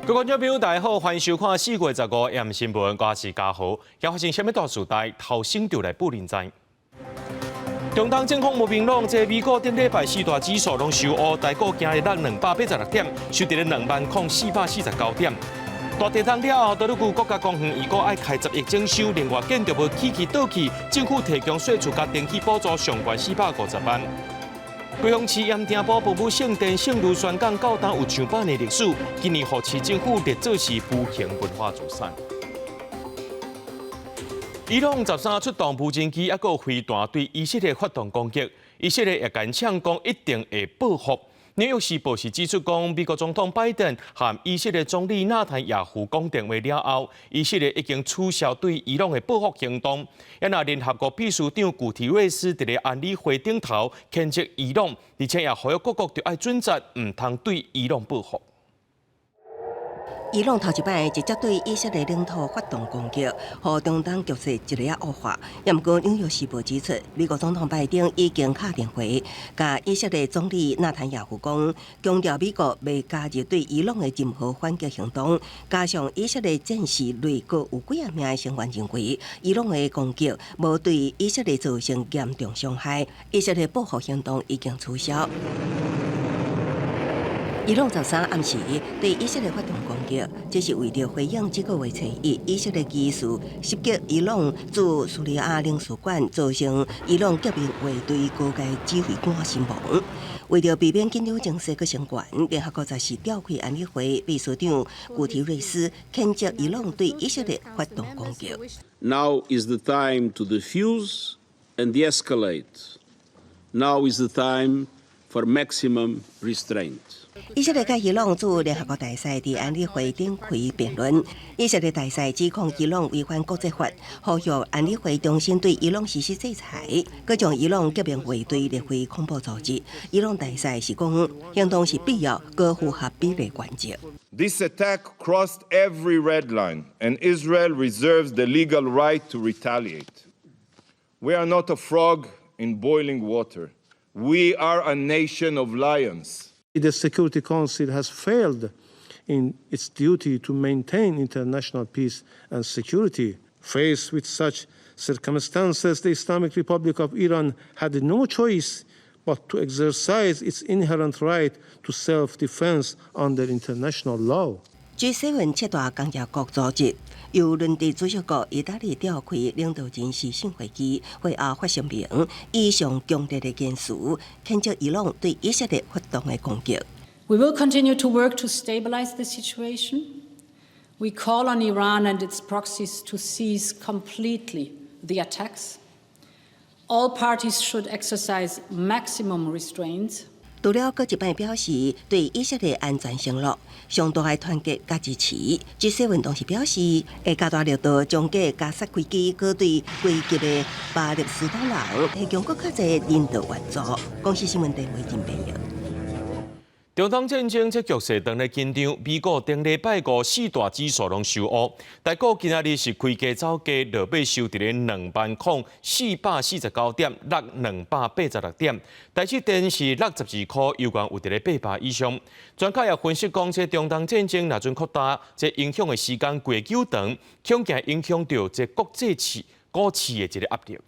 各位觀眾朋友，大家好，歡迎收看4月15 M 新聞，我是嘉豪。今發生啥物大事代，頭先就來報您知。中東戰況無明朗，這美股頂禮拜四大指數攏收烏，台股今日落286點，收佇咧20,449點。大地震了後，多魯固國家公園預估愛開10億整修，另外建築物起起倒去，政府提供稅厝佮電器補助上懸450萬。高雄市鹽埕埔婆母聖殿聖女宣講教堂有上百年歷史，今年予市政府列做是無形文化資產。伊朗13出動無人機，抑閣飛彈對以色列發動攻擊，以色列也共嗆講一定會報復。紐約時報是指出講，美國總統拜登和以色列總理納坦雅胡講電話了後，以色列已經取消對伊朗的報復行動。啊若聯合國秘書長古提瑞斯佇咧安理會頂頭譴責伊朗，而且也呼籲各國著愛準則，毋通對伊朗報復。伊朗頭一擺直接對以色列領土發動攻擊，予中東局勢一下仔惡化。也毋過，紐約時報指出，美國總統拜登已經敲電話，共以色列總理納坦雅胡講，強調美國袂加入對伊朗的任何反擊行動。加上以色列戰時內閣有幾仔名的成員認為，伊朗的攻擊無對以色列造成嚴重傷害，以色列報復行動已經取消。伊朗13暗時對以色列發動攻擊，這是為著回應這個月初一以色列疑似襲擊伊朗駐敘利亞領事館，造成伊朗革命衛隊高階指揮官身亡。為著避免緊張情勢閣升懸，聯合國十四召開安理會秘書長古提瑞斯譴責伊朗對以色列發動攻擊。 Now is the time to defuse and de-escalate. Now is the time for maximum restraint. 以色列佮伊朗駐聯合國大使佇安理會頂開辯論。以色列大使指控伊朗違反國際法，呼籲安理會重新對伊朗實施制裁，閣將伊朗革命衛隊列為恐怖組織。伊朗大使是講行動是必要，閣符合比例原則。 This attack crossed every red line, and Israel reserves the legal right to retaliate. We are not a frog in boiling water. We are a nation of lions. The Security Council has failed in its duty to maintain international peace and security. Faced with such circumstances, the Islamic Republic of Iran had no choice but to exercise its inherent right to self-defense under international law. G7 七大工業國組織由輪值主席國意大利召開領導人視訊會議，會後發聲明，以上強烈的言辭譴責伊朗對以色列發動的攻擊。 We will continue to work to stabilize the situation. We call on Iran and its proxies to cease completely the attacks. All parties should exercise maximum restraint. 除了閣一擺表示對以色列安全承諾，上大的團結佮支持。G7 同時表示，會加大力度將解加薩危機，閣對危急的巴勒斯坦人提供閣較濟人道援助。公視新聞電話真編譯。中東戰爭這局勢當咧緊張，美股頂禮拜五四大指數攏收烏，台股今仔日是開低走低，落尾收佇咧20,449點，落286點。台積電是落12箍，猶原有佇咧800以上。專家也分析講，這中東戰爭若陣擴大，這影響的時間過久長，恐驚影響著這國際市股市的一個壓力。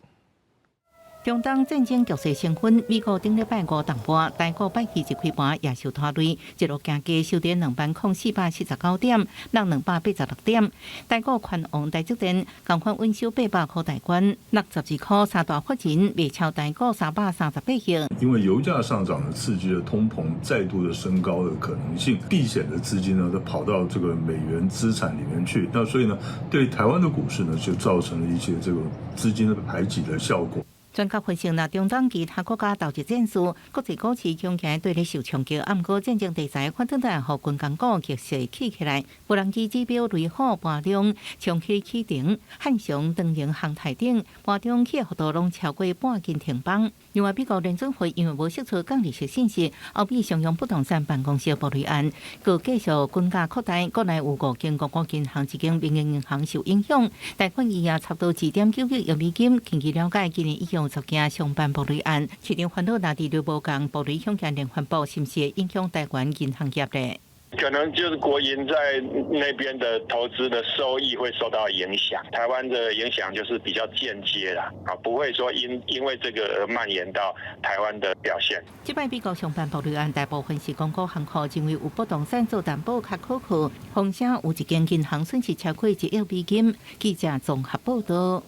中東戰爭局勢升溫，美國頂禮拜五當盤，台股拜四一開盤也受拖累，一路行低收佇20,449點，落286點。台股權王台積電仝款穩守800箍大關，落12箍，三大法人賣超台股338億。因為油價上漲呢，刺激了通膨再度的升高的可能性，避險的資金呢都跑到這個美元資產裡面去，那所以呢，對台灣的股市呢就造成了一些這個資金的排擠的效果。專家分析，若中東其他國家投入戰事，國際股市恐驚對咧受衝擊。啊，毋過戰爭題材反轉來，予軍工股逆勢起起來，無人機指標雷虎盤中衝起起頂，漢翔、長榮、航太等盤中起幅度攏超過半根停板。另外，美國聯準會因為無釋出降利息信息，後壁商用不動產辦公室暴雷案，閣繼續軍價擴大，國內有五間公股銀行、一間民營銀行受影響，貸款餘額差不多2.99億美金。根據了解，今年已經有10件相關暴雷案，市場煩惱若利率無仝，暴雷恐驚連環爆，是毋是會影響台灣銀行業咧？可能就是國營在那邊的投資的收益會受到影響，台灣的影響就是比較間接啦，啊，不會說因為這個而蔓延到台灣的表現。這擺美國上辦暴力案，大部分是公股行庫認為有不動產做擔保較可靠，風險有一間銀行損失超過1億美金。記者綜合報道。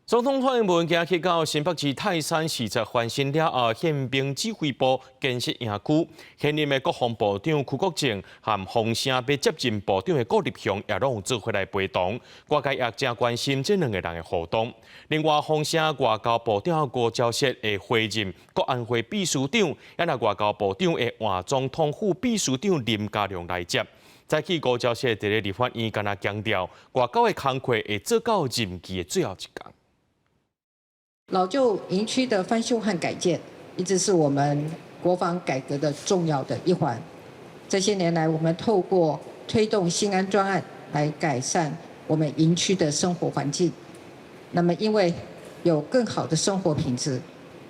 總統蔡英文今去到新北市泰山視察翻新了後，憲兵指揮部建設營區，現任的國防部長邱國正和風聲欲接任部長的顧立雄也攏有做伙來陪同，外界也誠關心這兩个人的互動。另外，風聲外交部長吳釗燮會回任國安會秘書長，也若外交部長會換總統府秘書長林佳龍來接。早起吳釗燮佇咧立法院敢若強調，外交的工課會做到任期的最後一工。老舊營區的翻修和改建，一直是我們國防改革的重要的一環。這些年來，我們透過推動新安專案來改善我們營區的生活環境。那麼，因為有更好的生活品質，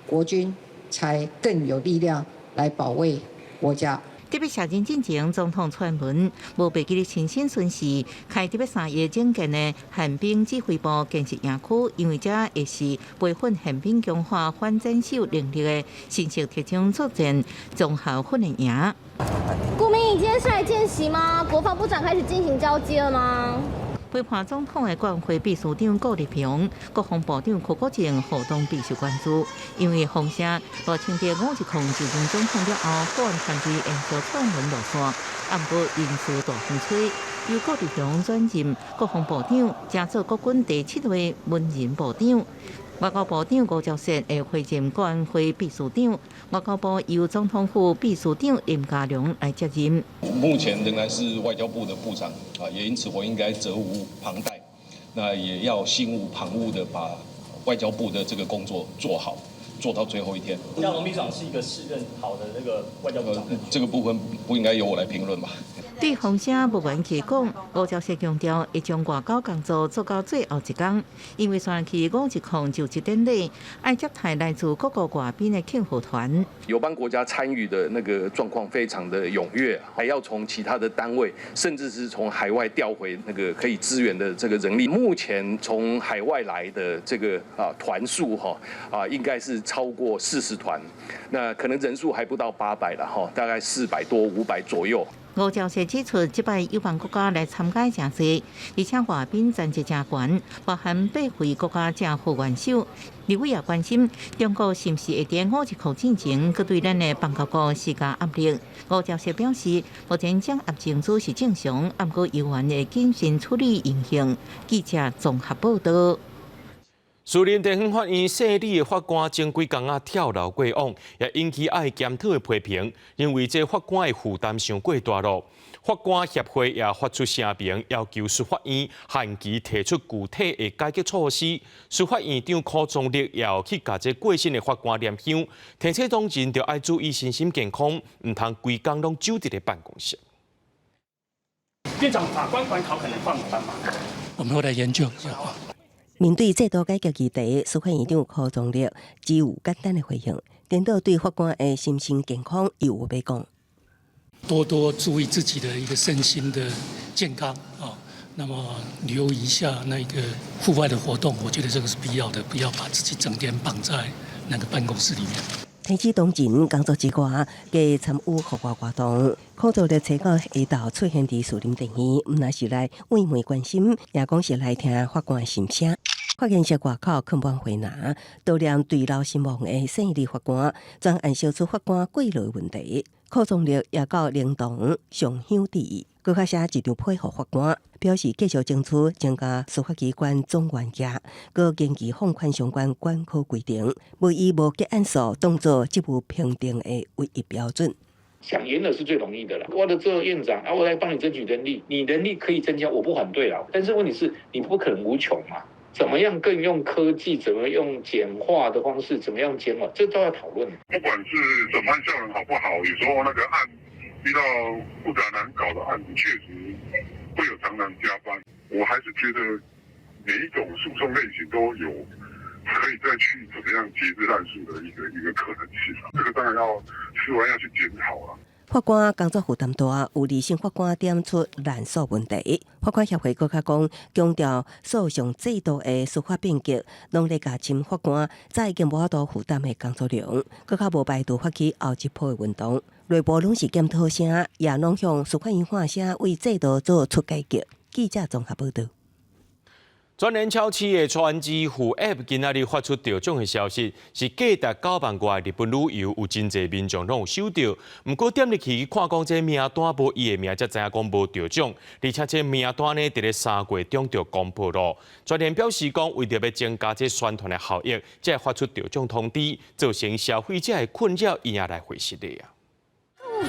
國軍才更有力量來保衛國家。特別卸任進前，總統蔡英文無袂記得親身巡視，開特別3億整建的憲兵指揮部建設營區，因為這會是培訓憲兵強化反戰守能力的新式特種作戰綜合訓練營。顧明，你今天是來見習嗎？國防部長開始進行交接了嗎？陪伴總統的國安會秘書長顧立雄、國防部長邱國正互動備受關注，因為風聲賴清德510就任總統了後，國安團隊延續蔡英文路線，啊，毋過人事大風吹，由顧立雄轉任國防部長，加做國軍第七位文人部長。外交部長吳釗燮會回任國安會秘書長，外交部由總統府秘書長林佳龍來接任。目前仍然是外交部的部長啊，也因此我應該責無旁貸，那也要心無旁騖的把外交部的這個工作做好，做到最後一天。佳龍秘書長是一個適任好的那個外交部長。這個部分不應該由我來評論吧？對風聲無緣去講，吳釗燮強調會將外交工作做到最後一工，因為煞去510就職典禮，愛接待來自各國外賓的慶賀團。友邦國家參與的那個狀況非常的踴躍，還要從其他的單位，甚至是從海外調回那個可以支援的這個人力。目前從海外來的這個啊團數哈啊，應該是超過40團，那可能人數還不到800了哈，大概400多500左右。吳釗燮指出，這擺友邦國家來參加誠濟，而且外賓層級誠懸，包含八位國家政府元首。立委也關心中國是毋是會佇510進前，閣對咱的邦交國施加壓力。吳釗燮表示，目前掌握情資是正常，毋過猶原會謹慎處理情形。記者綜合報道。士林地方法院姓李的法官前幾工仔跳樓過往，也引起愛檢討的批評，認為這法官的負擔傷過大囉。法官協會也發出聲明，要求司法院限期提出具體的改革措施。司法院長柯宗立也有去共這過身的法官念香，提醒當人著愛注意身心健康，毋通規工攏守佇咧辦公室。院長，法官管考可能放寬嗎？我們會來研究一下。面對制度改革議題，司法院長柯宗立只有簡單的回應，顛倒對法官的身心健康有話欲講。多多注意自己的一個身心的健康啊，那麼留意一下那個戶外的活動，我覺得這個是必要的，不要把自己整天綁在那個辦公室裡面。提起當前工作之外，加參與戶外活動，柯宗立初九下晝出現佇士林地院，毋但是來慰問關心，也講是來聽法官的心聲。發現室外口囥滿花籃，悼念墜樓身亡的姓李法官，專案小組法官過勞問題，柯宗立也到靈堂上香致意，閣較寫一張批予法官，表示繼續爭取增加司法機關總員額，閣研議放寬相關管考規定，無以無結案數當做職務評定的唯一標準。想嚴了是最容易的啦。我的做院長啊，我來幫你爭取人力，你人力可以增加，我不反對啦。但是問題是，你不可能無窮嘛。怎麼樣更用科技？怎麼用簡化的方式？怎麼樣簡化？這都要討論。不管是審判效能好不好，有時候那個案遇到複雜難搞的案子，確實會有常常加班。我還是覺得每一種訴訟類型都有可以再去怎麼樣節制濫訴的一個可能性。這個當然要司法院要去檢討啦。法官工作負擔大，有二審法官點出濫訴問題。法官協會閣較講，強調訴訟制度的司法變革，攏咧加深法官早已經無法度負擔的工作量，閣較無排除發起後一波的運動。內部攏是檢討聲，也攏向司法院喊聲，為制度做出改革。記者綜合報導。全聯超市的全支付 App 今仔日發出中獎的消息，是價值9萬外日本旅遊，有真濟民眾攏有收著。毋過點入去看講這名單無伊的名，才知影講無中獎。而且這名單呢，佇咧3月中就公布咯。全聯表示講，為著欲增加這宣傳的效益，才會發出中獎通知，造成消費者的困擾，伊也來回實的啊。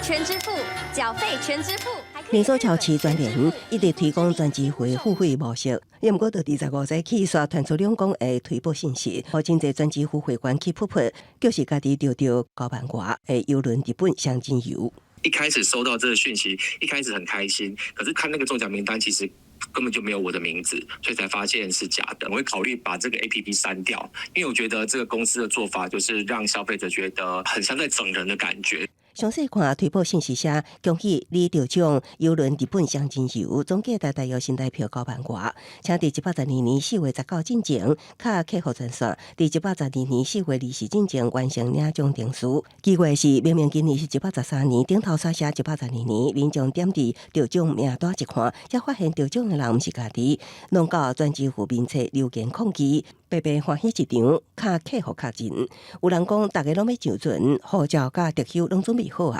全支付，繳費全支付。連鎖超市全聯一直推廣全支付付費模式，也毋過到25日起，煞傳出兩講的推報信息，予真濟全支付會員去撲撲，就是家己著著9萬外的郵輪日本雙人遊。一開始收到這個訊息，一開始很開心，可是看那個中獎名單，其實根本就沒有我的名字，所以才發現是假的。我會考慮把這個 APP 刪掉，因為我覺得這個公司的做法就是讓消費者覺得很像在整人的感覺。詳細看推報信息寫，恭喜你得獎郵輪日本雙人遊，總價值大約新台票9萬外。請佇112年4月19進前，敲客服專線，佇112年4月20進前完成領獎程序。奇怪是，明明今年是113年，頂頭煞寫112年，民眾點佇得獎名單一看，才發現得獎的人毋是家己，攏到全支付面冊留言抗議，白白歡喜一場，敲客服確認。有人講，逐家攏欲上船，護照佮特休攏準備好啊！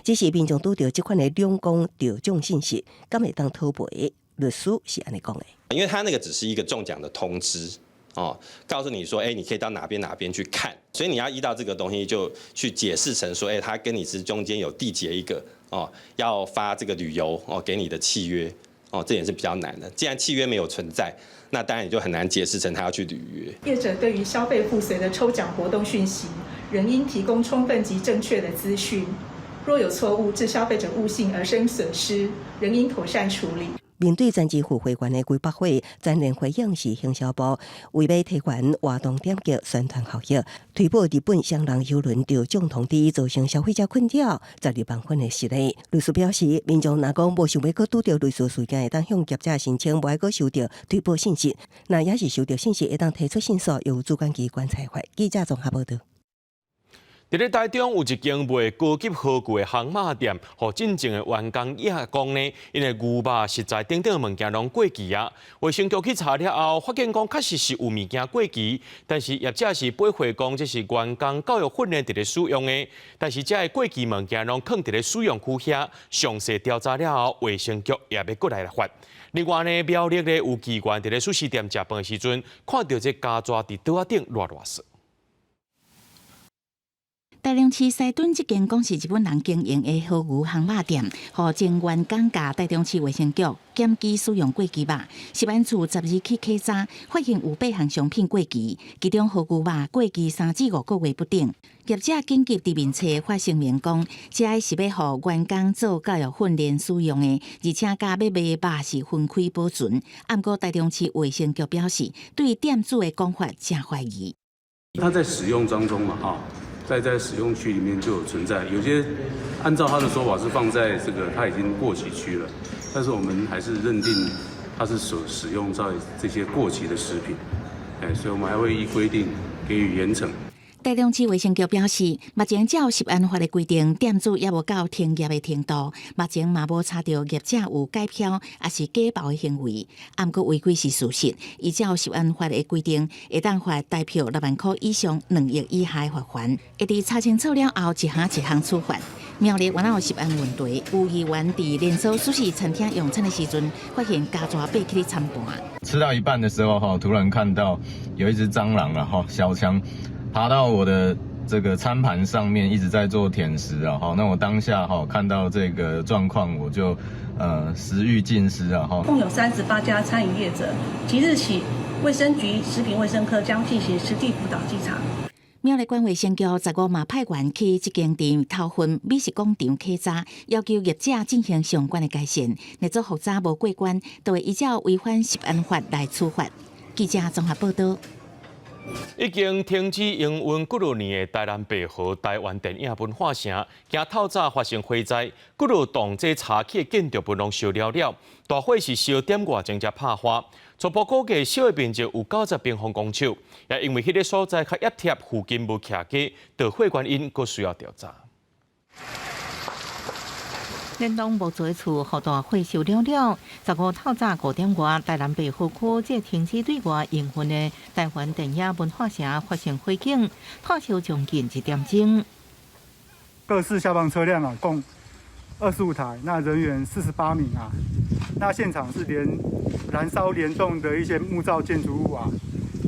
只是民眾拄著這款的兩講得獎信息，敢會當討賠？律師是按呢講的。因為他那個只是一個中獎的通知哦，告訴你說，欸，你可以到哪邊哪邊去看，所以你要依照這個東西就去解釋成說，欸，他跟你是中間有締結一個哦，要發這個旅遊哦給你的契約哦，這也是比較難的。既然契約沒有存在，那當然你就很難解釋成他要去履約。業者對於消費附隨的抽獎活動訊息，仍應提供充分及正確的資訊。若有錯誤，致消費者誤信而生損失，仍應妥善處理。面對全支付會員的規百會，全聯回應是行銷部為欲提懸活動點擊宣傳效益，推報日本雙人郵輪得獎通知，造成消費者困擾，12萬份的失禮。律師表示，民眾若講無想欲閣拄著類似事件，會當向業者申請，無愛閣收著推報信息。若也是收著信息，會當提出申訴，由主管機關裁罰。記者綜合報導。佇咧台中有一間賣高級和牛的烘肉店，予進前的員工也講呢，𪜶的牛肉食材等等物件攏過期啊。衛生局去查了後，發現講確實是有物件過期，但是業者是駁回講這是員工教育訓練佇咧使用的，但是這个過期物件攏囥佇咧使用區遐，詳細調查了後，衛生局也欲過來罰。另外呢，苗栗咧有議員佇咧壽司店食飯的時陣，看著這虼蛇佇桌仔頂賴賴踅。台中市西屯這間講是日本人經營的和牛烘肉店，予前員工共台中市衛生局檢舉使用過期肉。食安處10日去稽查，發現有八項商品過期，其中和牛肉過期3至5個月不等。業者緊急佇面冊發聲明講，這个是欲予員工做教育訓練使用的，而且佮欲賣肉是分開保存。毋過台中市衛生局表示，對店主的講法誠懷疑。他在使用當中嘛，哈。在使用區裡面就有存在，有些按照他的說法是放在這個他已經過期區了，但是我們還是認定他是所使用在這些過期的食品，哎，所以我們還會依規定給予嚴懲。台中市衛生局表示，目前照食安法的規定，店主猶無到停業的程度，目前嘛無查著業者有改標抑是假報的行為，毋過違規是事實。依照食安法的規定，會當罰台票6萬箍以上2億以下的罰鍰，會佇查清楚了後，一項一項處罰。苗栗原來有食安問題，有議員佇連鎖壽司餐廳用餐的時陣，發現虼蛇爬起咧餐盤。吃到一半的時候，哈，突然看到有一隻蟑螂了，哈，小強。爬到我的這個餐盤上面，一直在做舔食啊！哈，那我當下哈看到這個狀況，我就食欲盡失啊！哈，共有38家餐飲業者，即日起，衛生局食品衛生科將進行實地輔導稽查。苗栗縣衛生局15嘛派員去這間店頭份美食廣場稽查，要求業者進行相關的改善。若做復查無過關，就會依照違反食安法來處罰。記者綜合報導。已經停止營運幾落年的台南白河台灣電影文化城，今透早發生火災，幾落棟這柴起的建築物攏燒了了，大火是燒點外鐘才拍花。初步估計燒的面積有90平方公尺，也因為彼个所在較壓貼，附近無徛家，著火原因閣需要調查。連棟木造厝予大火燒了了。15透早5點外，台南白河區這停止對外營運的台灣電影文化城發生火警，拖燒將近一點鐘。各式消防車輛啊，共25台，那人員48名啊。那現場是連燃燒連棟的一些木造建築物啊，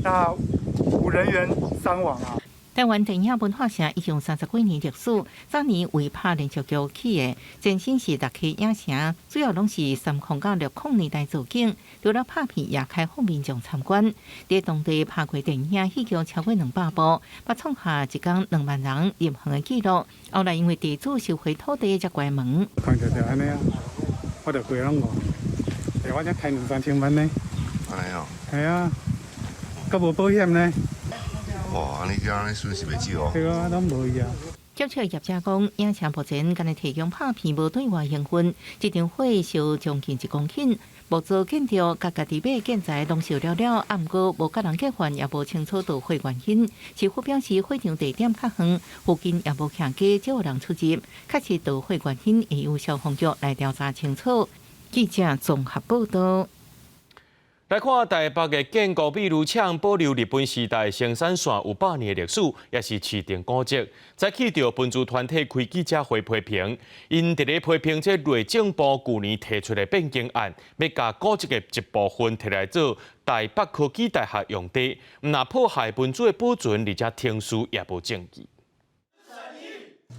那無人員傷亡啊。台灣電影文化城已經30幾年歷史，早年為拍連續劇起的，前身是六溪影城，主要攏是30到60年代造景，除了拍片也開放民眾參觀。佇當地拍過電影戲劇超過200部，捌創下一工2萬人入園的紀錄。後來因為地主收回土地才關門。看著就按呢啊，我就規攏無，我才開兩三千萬呢。按呢哦。係啊，閣無保險呢。哇！你這樣損失袂少哦。對啊，攏無去啊。接觸業者講，影城目前干焦提供拍片，無對外營運。這場火燒將近1公頃，木造建築佮家己買建材攏燒了了，啊，毋過無佮人結怨，也無清楚導火原因。市府表示，火場地點較遠，附近也無徛家，少有人出入。確實導火原因會由消防局來調查清楚。記者綜合報道。來看台北的建國秘魯廠保留日本時代生產線有百年的歷史，也是市定古蹟。早起著文資團體開記者會批評，𪜶佇咧批評這內政部舊年提出的變更案，欲共古蹟的一部分提來做台北科技大學用地，毋但破壞文資的保存，而且程序也無證據。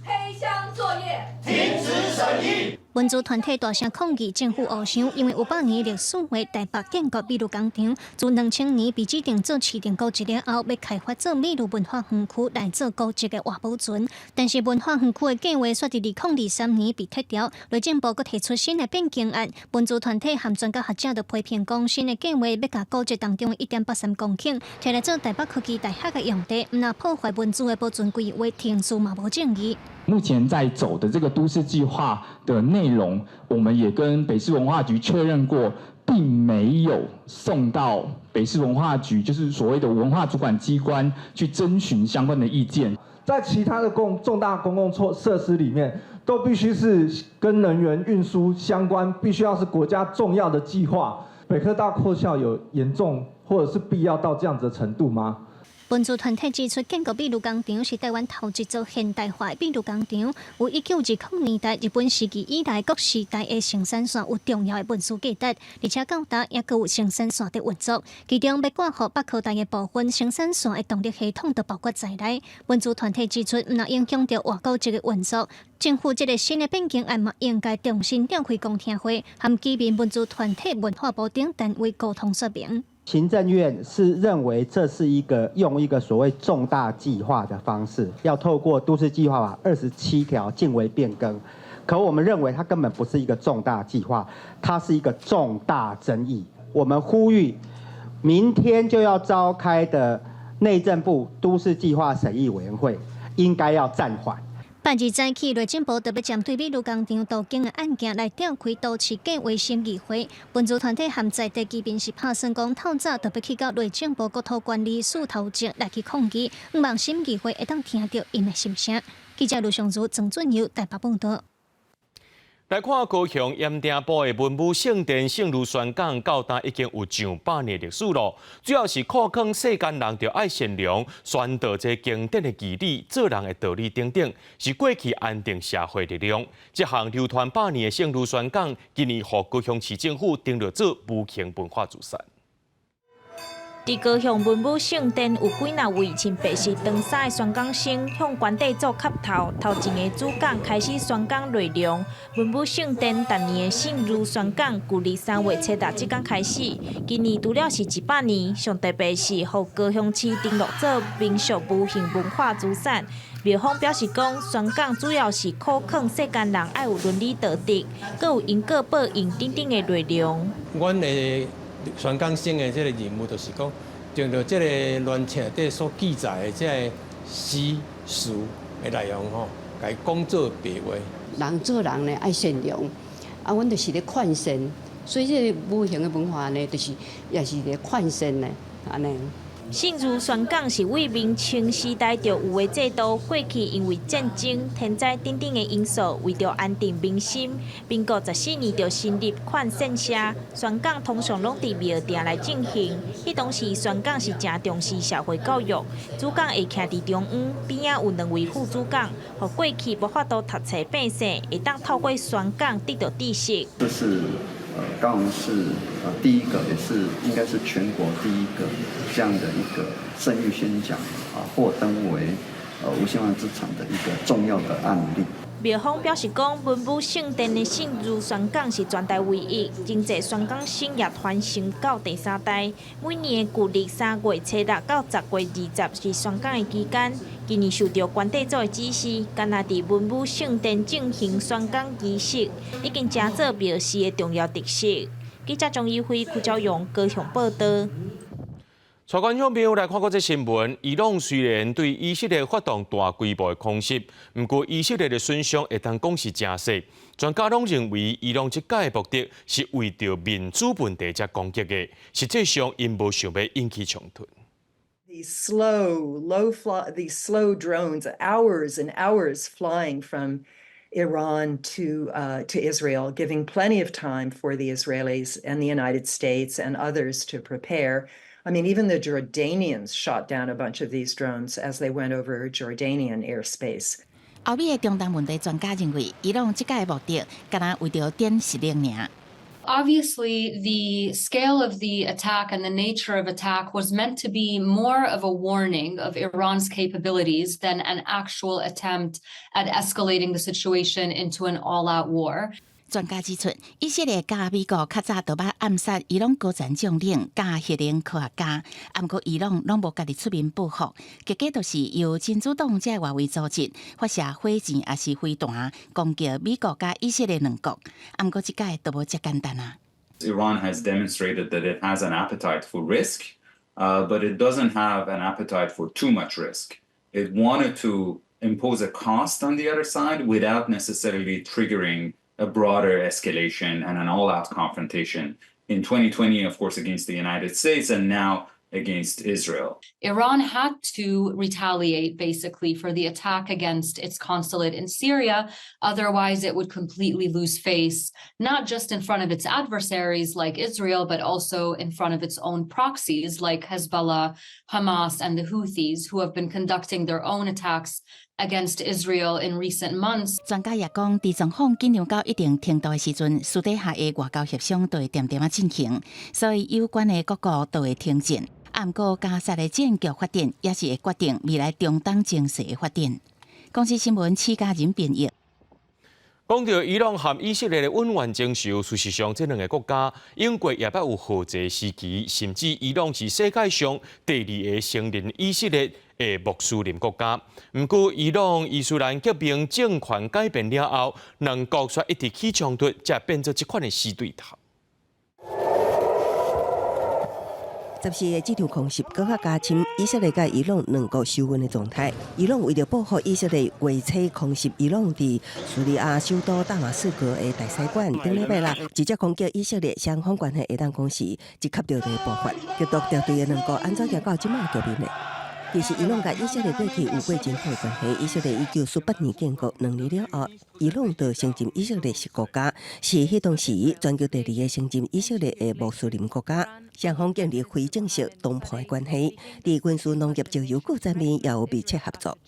黑箱作業，停止審議。文資團體大聲抗議政府烏想，因為有百年歷史的台北建國秘魯工廠，自2000年被指定做市定古蹟了後，欲開發做秘魯文化園區來做古蹟的活保存。但是文化園區的計劃卻佇2023年被撤掉，內政部閣提出新的變更案。文資團體和專家學者就批評講，新的計劃欲共古蹟當中1.83公頃，提來做台北科技大學的用地，毋但破壞文資的保存規劃，程序嘛無正義。目前在走的這個都市計劃的內容，我們也跟北市文化局確認過，並沒有送到北市文化局，就是所謂的文化主管機關去徵詢相關的意見。在其他的重大公共設施裡面，都必須是跟能源運輸相關，必須要是國家重要的計劃。北科大擴校有嚴重或者是必要到這樣子的程度嗎？文資團體指出，建國秘魯工廠是台灣頭一座現代化的秘魯工廠，有1920年代日本時期以來各時代的生產線有重要的文史價值，而且到今猶閣有生產線佇運作。其中欲割予北科大的部分生產線的動力系統都包括在內。文資團體指出，毋但影響著活古蹟的運作，政府這个新的變更案嘛，應該重新召開公聽會，和居民文資團體、文化部等單位溝通說明。行政院是認為這是一個用一個所謂重大計劃的方式，要透過都市計劃法27條逕為變更，可我們認為它根本不是一個重大計劃，它是一個重大爭議。我們呼籲，明天就要召開的內政部都市計劃審議委員會應該要暫緩。拜二早起，內政部特別針對秘魯工廠都更的案件來召開都市計劃審議會。文資團體和在地居民是拍算講，透早特別去到內政部國土管理署頭前來去抗議，向望審議會會當聽著𪜶的心聲。記者盧尚如、曾俊佑台北報導。來看高雄鹽埕埔的文武聖殿聖女宣講，到今已經有上百年歷史咯。主要是苦勸世間人著愛善良，宣導這經典的義理、做人的道理等等，是過去安定社會力量。這項流傳百年的聖女宣講，今年予高雄市政府登錄做無形文化資產。佇高雄文武聖殿有幾若位穿白色長衫的宣講生向關帝祖磕頭，頭一个主講開始宣講內容。文武聖殿逐年的聖女宣講，舊曆3月初六這工開始，今年除了是100年，上特別是予高雄市登錄做民俗無形文化資產。廟方表示講，宣講主要是苦勸世間人愛有倫理道德，閣有因果報應等等的內容。阮的宣講生的這个任務就是講，將著這個亂冊底所記載的這个詩詞的內容吼，共伊講做白話。人做人呢愛善良，啊，阮就是咧勸善，所以這個無形的文化呢，就是也是咧勸善呢，按呢。信如宣講是為明清時代就有的制度，過去因為戰爭、天災等等的因素，為著安定民心，民國14年就成立勸善社。宣講通常攏佇廟埕來進行。彼當時宣講是誠重視社會教育，主講會徛佇中央，邊仔有兩位副主講，予過去無法度讀冊百姓，會當透過宣講得到知識。這是高雄市第一個，也是應該是全國第一個這樣的一個聖諭宣講啊，獲登為無形文化資產的一個重要的案例。廟方表示講，文武聖殿的聖諭宣講是全台唯一，真濟宣講生也傳承到第三代。每年的舊曆3月初6到10月20是宣講的期間。今年受著關帝祖的指示，干焦佇文武聖殿進行宣講儀式，已經成做廟寺的重要特色。記者張怡輝、柯昭勇高雄報導。帶觀眾朋友來看過這新聞，伊朗雖然對以色列發動大規模的空襲，毋過以色列的損傷會當講是誠細。專家攏認為，伊朗這擺的目的是為著面子問題才攻擊的，實際上𪜶無想欲引起衝突。 These slow, low fly, these slow drones, hours and hours flying from Iran to Israel, giving plenty of time for the Israelis and the United States and others to prepare. I mean, even the Jordanians shot down a bunch of these drones as they went over Jordanian airspace. 歐美的中東問題專家認為，伊朗這擺的目的，敢若為著展實力爾。 Obviously, the scale of the attack and the nature of attack was meant to be more of a warning of Iran's capabilities than an actual attempt at escalating the situation into an all-out war. 專家指出，以色列佮美國較早就捌暗殺伊朗高層將領佮核能科學家，毋過伊朗攏無家己出面報復，結果就是由真主黨這外圍組織發射火箭抑是飛彈攻擊美國佮以色列兩國，毋過這擺就無遮簡單啊。 Iran has demonstrated that it has an appetite for risk, but it doesn't have an appetite for too much risk. It wanted to impose a cost on the other side without necessarily triggering a broader escalation and an all-out confrontation in 2020, of course, against the United States, and now against Israel. Iran had to retaliate basically for the attack against its consulate in Syria. Otherwise, it would completely lose face, not just in front of its adversaries like Israel, but also in front of its own proxies like Hezbollah, Hamas, and the Houthis, who have been conducting their own attacks against Israel in recent months. 專家也講，佇狀況緊張到一定程度的時陣，私底下的外交協商就會恬恬仔進行，所以有關的各國都會停戰。毋過加薩的戰局發展，也是會決定未來中東情勢的發展。公視新聞施嘉仁編譯。講著伊朗和以色列的恩怨情仇，事實上，這兩个國家英國也捌有好濟時期，甚至伊朗是世界上第二个承認以色列的穆斯林國家。毋過，伊朗伊斯蘭革命政權改變了後，兩國卻一直起衝突，才變做這款的死對頭。 14日這場空襲，閣較加深以色列佮伊朗兩國仇恨的狀態。伊朗為著報復以色列月初空襲伊朗佇敘利亞首都大馬士革的大使館，頂禮拜六直接攻擊以色列，雙方關係會當講是一級著就會爆發。極度敵對的兩國按怎行到這馬局面呢？其實伊朗佮以色列過去有過真好的關係。以色列1948年建國，2年了後，伊朗就承認以色列是國家，是彼當時全球第二个承認以色列的穆斯林國家。雙方建立非正式談判的關係，佇軍事、農業、石油各方面也有密切合作。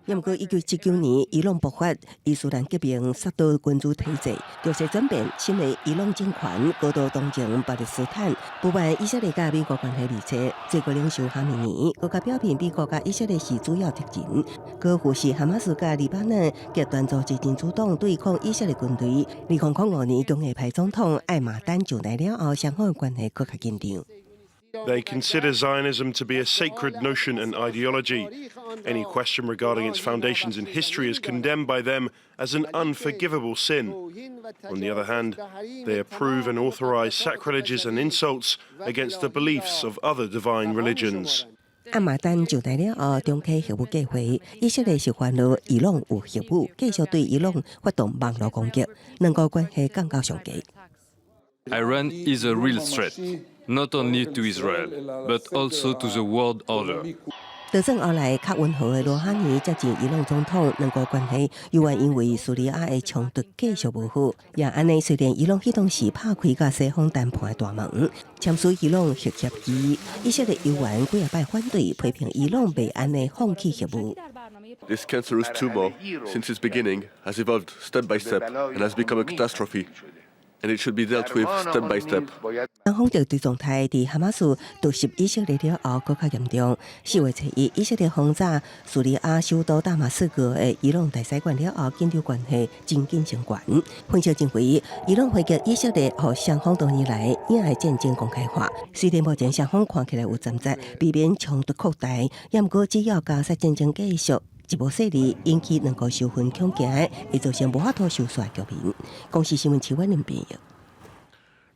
毋過，1979年，伊朗爆發伊斯蘭革命，殺倒君主體制，局勢轉變，新的伊朗政權高度同情巴勒斯坦，不滿以色列佮美國關係密切。最高領袖哈梅尼閣較表明，美國佮以色列是主要敵人，閣扶持哈馬斯佮黎巴嫩極端組織真主黨對抗以色列軍隊。2005年，強硬派總統艾馬丹上台了後，雙方關係閣較緊張。They consider Zionism to be a sacred notion and ideology. Any question regarding its foundations in history is condemned by them as an unforgivable sin. On the other hand, they approve and authorize sacrileges and insults against the beliefs of other divine religions. 阿馬丹上台了後，重啟核武計劃，以色列是煩惱伊朗有核武，繼續對伊朗發動網路攻擊，兩國關係降到上低。 Iran is a real threat, not only to Israel, but also to the world order. 就算後來較溫和的魯哈尼接任伊朗總統，兩國關係猶原因為敘利亞的衝突繼續無好。也按呢，雖然伊朗彼當時拍開佮西方談判的大門，簽署伊朗核協議，以色列猶原幾仔擺反對，批評伊朗袂按呢放棄核武。 This cancerous tumor, since its beginning, has evolved step by step and has become a catastrophe, and it should be dealt with step by step. 東方敵對狀態佇哈馬斯突襲以色列了後，閣較嚴重。4月初一，以色列轟炸敘利亞首都大馬士革的伊朗大使館了後，緊張關係真緊升懸。分析認為，伊朗回擊以色列，予雙方多年來隱的戰爭公開化。雖然目前雙方看起來有暫時避免衝突擴大，也毋過只要加沙戰爭繼續一無細膩，引起兩國仇恨恐驚，會造成無法度收煞局面。公視新聞徐婉玲編譯。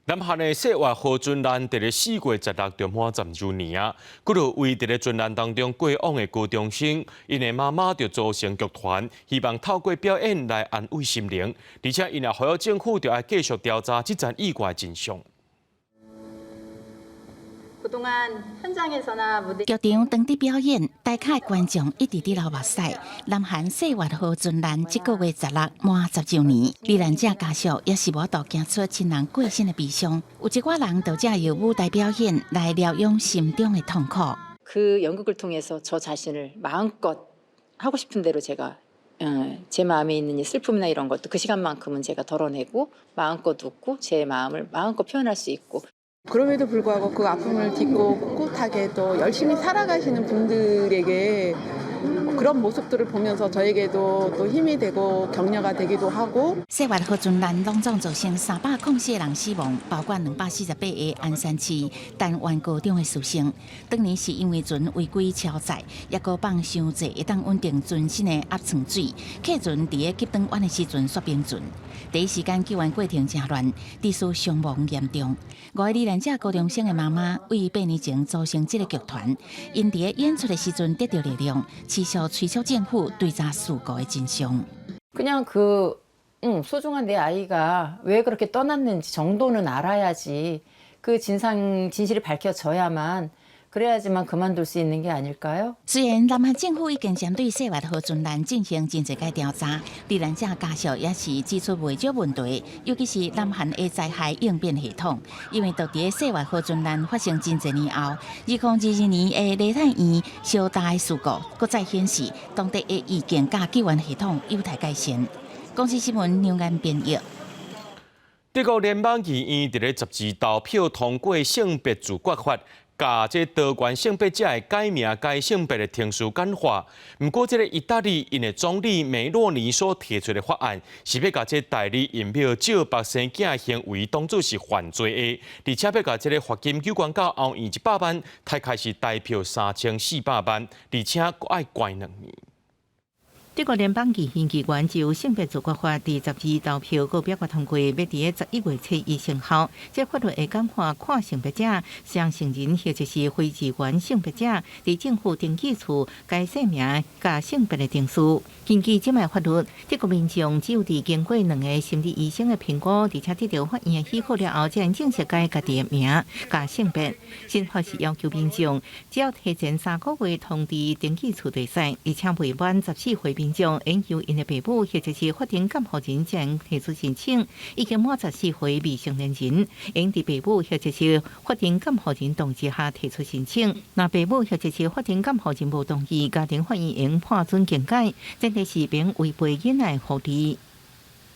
南韓的世越號船難佇咧4月16就滿10週年啊！幾落位佇咧船難當中過往的高中生，𪜶的媽媽就組成劇團，希望透過表演來安慰心靈，而且𪜶也呼籲政府著愛繼續調查這場意外真相。劇場當地表演，台下觀眾一直佇流目屎。南韓世越號船難這個月十六滿10週年，罹難者家屬也是無法度行出親人過身的悲傷。有一寡人就藉由舞台表演來療養心中的痛苦。 그 연극을 통해서 저 자신을 마음껏 하고 싶은 대로 제가 제 마음에 있는 이 슬픔이나 이런 것도 그 시간만큼은 제가 덜어내고 마음껏 웃고 제 마음을 마음껏 표현할 수 있고 그럼에도 불구하고 그 아픔을 딛고 꿋꿋하게 또 열심히 살아가시는 분들에게 그런 모습들을 보면서 저에게도 또 힘이 되고 격려가 되기도 하고 世越號船難攏總造成304人死亡，包括248个鞍山市丹灣高中的師生。當年是因為船違規超載，抑閣放傷濟會當穩定船身的壓艙水，客船佇咧急轉彎的時陣煞崩船。第一時間救援過程誠亂，致使傷亡嚴重。五个罹難者高中生的媽媽為8年前組成這个劇團，𪜶佇咧演出的時陣得著力量，持續催促政府追查事故的真相。 그냥 그 응, 소중한 내 아이가 왜 그렇게 떠났는지 정도는 알아야지 그 진상 진실이 밝혀져야만 그래야지만 그만둘 수 있는 게 아닐까요? 雖然南韓政府已經針對世越號船難進行真濟擺調查，罹難者家屬也是指出袂少問題，尤其是南韓的災害應變系統，因為佇咧世越號船難發生真濟年後，2022年的梨泰院燒焦的事故，閣再顯示當地的預警佮救援系統有待改善。公視新聞梁安編譯。德國聯邦議院佇咧十二投票通過性別自決法。共這多元性別者的改名改性別的程序簡化。毋過，這个意大利𪜶的總理梅洛尼所提出的法案，是欲共這代理孕母借腹生囝的行為當做是犯罪的，而且欲共這个罰金九懸到歐元100萬，大概是台票3400萬，而且閣愛關2年。德國聯邦議院機關就性別自決法佇十二投票閣表決通過，欲佇咧11月初一生效。這法律會簡化跨性別者、雙性人或者是非二元性別者佇政府登記處改姓名、佮性別的程序。根據這擺法律，德國民眾只有佇經過兩个心理醫生的評估，而且得著法院的許可了後，才能正式改家己的名佮性別。新法是要求民眾只要提前3個月通知登記處就會使，而且未滿14歲民眾應由𪜶的父母或者是法定監護人才能提出申請，已經滿14歲未成年人，應佇父母或者是法定監護人同意下提出申請。若父母或者是法定監護人無同意，家庭法院應判准更改，前提是免違背囡仔的福利。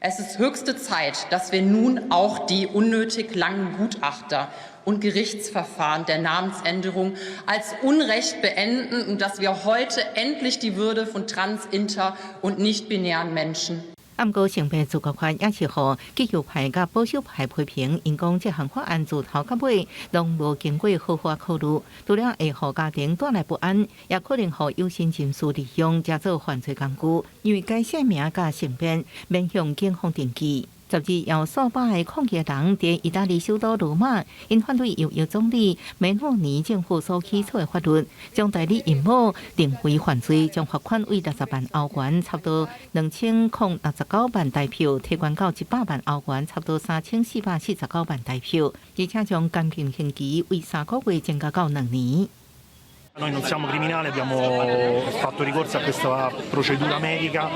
Es ist höchste Zeit, dass wir nun auch die unnötig langen Gutachter und Gerichtsverfahren der Namensänderung als Unrecht beenden und dass wir heute endlich die Würde von trans-, inter- und nicht-binären Menschen 啊，毋過性別自決法也是予極右派佮保守派批評，𪜶講這項法案自頭到尾攏無經過好好考慮，除了會予家庭帶來不安，也可能予有心人士利用，藉做犯罪工具。因為改姓名佮性別免向警方登記。12有數百个抗議人佇義大利首都羅馬，𪜶反對右翼總理梅洛尼政府所起草的法律，將代理孕母定為犯罪，將罰款為60萬歐元，差不多2069萬台票，提懸到100萬歐元，差不多3449萬台票，而且將監禁刑期為3個月增加到2年。 Noi non siamo criminali, abbiamo fatto ricorso a questa procedura medica